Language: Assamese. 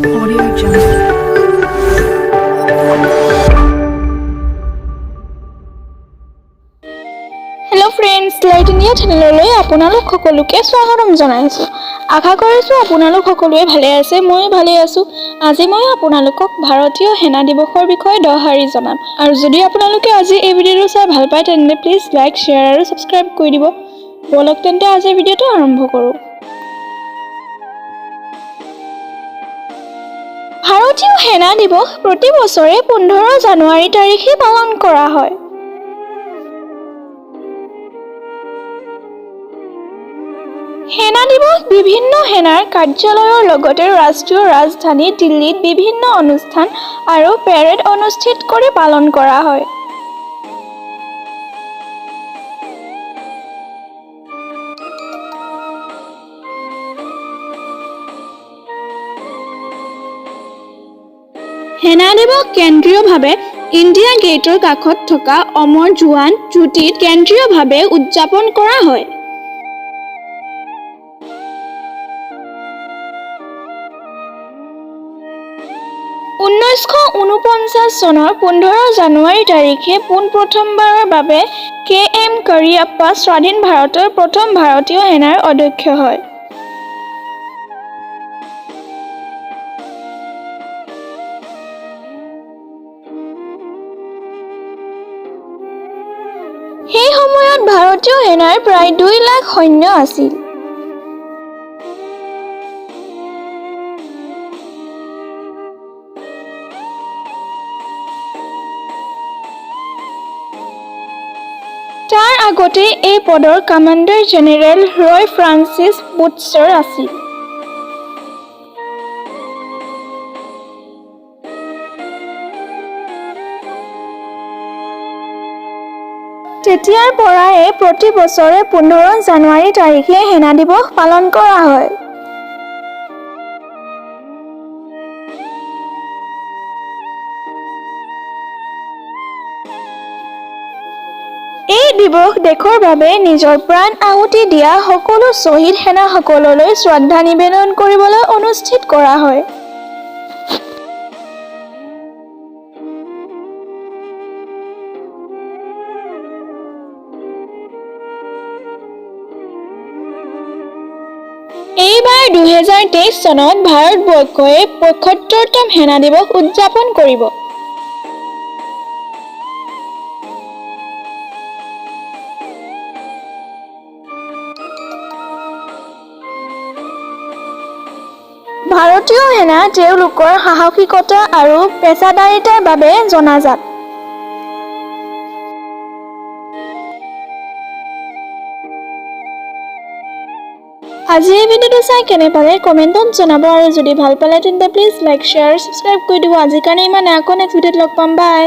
Audio Jungle. Hello friends, light India চেনেললৈ আপোনালোক সকলোকে স্বাগতম জনাইছোঁ। আশা কৰিছোঁ আপোনালোক সকলোৱে ভালে আছে। ময়ো ভালে আছোঁ। আজি মই আপোনালোকক ভাৰতীয় সেনা দিৱসৰ বিষয়ে দহশাৰী জনাম আৰু যদি আপোনালোকে আজি এই ভিডিঅ'টো চাই ভাল পায়, তেন্তে প্লিজ লাইক, শ্বেয়াৰ আৰু ছাবস্ক্ৰাইব কৰি দিব। ব'লক তেন্তে, আজিৰ ভিডিঅ'টো আৰম্ভ কৰোঁ। ভাৰতীয় সেনা দিৱস প্ৰতি বছৰে 15 জানুৱাৰী তাৰিখে পালন কৰা হয়। সেনা দিৱস বিভিন্ন সেনাৰ কাৰ্যালয়ৰ লগতে ৰাষ্ট্ৰীয় ৰাজধানী দিল্লীত বিভিন্ন অনুষ্ঠান আৰু পেৰেড অনুষ্ঠিত কৰি পালন কৰা হয়। সেনা দিৱস কেন্দ্ৰীয়ভাৱে ইণ্ডিয়া গেইটৰ কাষত থকা অমৰ জোৱান জ্যোতিত কেন্দ্ৰীয়ভাৱে উদযাপন কৰা হয়। 1949 চনৰ 15 জানুৱাৰী তাৰিখে পোনপ্ৰথমবাৰৰ বাবে কে এম কাৰিয়াপ্পা স্বাধীন ভাৰতৰ প্ৰথম ভাৰতীয় সেনাৰ অধ্যক্ষ হয়। সেই সময়ত ভাৰতীয় সেনাৰ প্ৰায় 2 লাখ সৈন্য আছিল। তাৰ আগতে এই পদৰ কমাণ্ডাৰ জেনেৰেল ৰয় ফ্ৰান্সিছ বুটচাৰ আছিল। তেতিয়াৰ পৰাই প্ৰতি বছৰে 15 জানুৱাৰী তাৰিখে সেনা দিৱস পালন কৰা হয়। এই দিৱস দেশৰ বাবে নিজৰ প্ৰাণ আহুতি দিয়া সকলো শ্বহীদ সেনাসকললৈ শ্ৰদ্ধা নিবেদন কৰিবলৈ অনুষ্ঠিত কৰা হয়। এইবাৰ 2023 চনত ভাৰতবৰ্ষই 75তম সেনা দিৱস উদযাপন কৰিব। ভাৰতীয় সেনা তেওঁলোকৰ সাহসিকতা আৰু পেছাদাৰিতাৰ বাবে জনাজাত। আজি এই ভিডিঅ'টো চাই কেনে পালে কমেণ্টত জনাব আৰু যদি ভাল পালে, তেন্তে প্লিজ লাইক, শ্বেয়াৰ, ছাবস্ক্ৰাইব কৰি দিব। আজিৰ কাৰণে ইমানে। আকৌ নেক্সট ভিডিঅ'ত লগ পাম। বাই।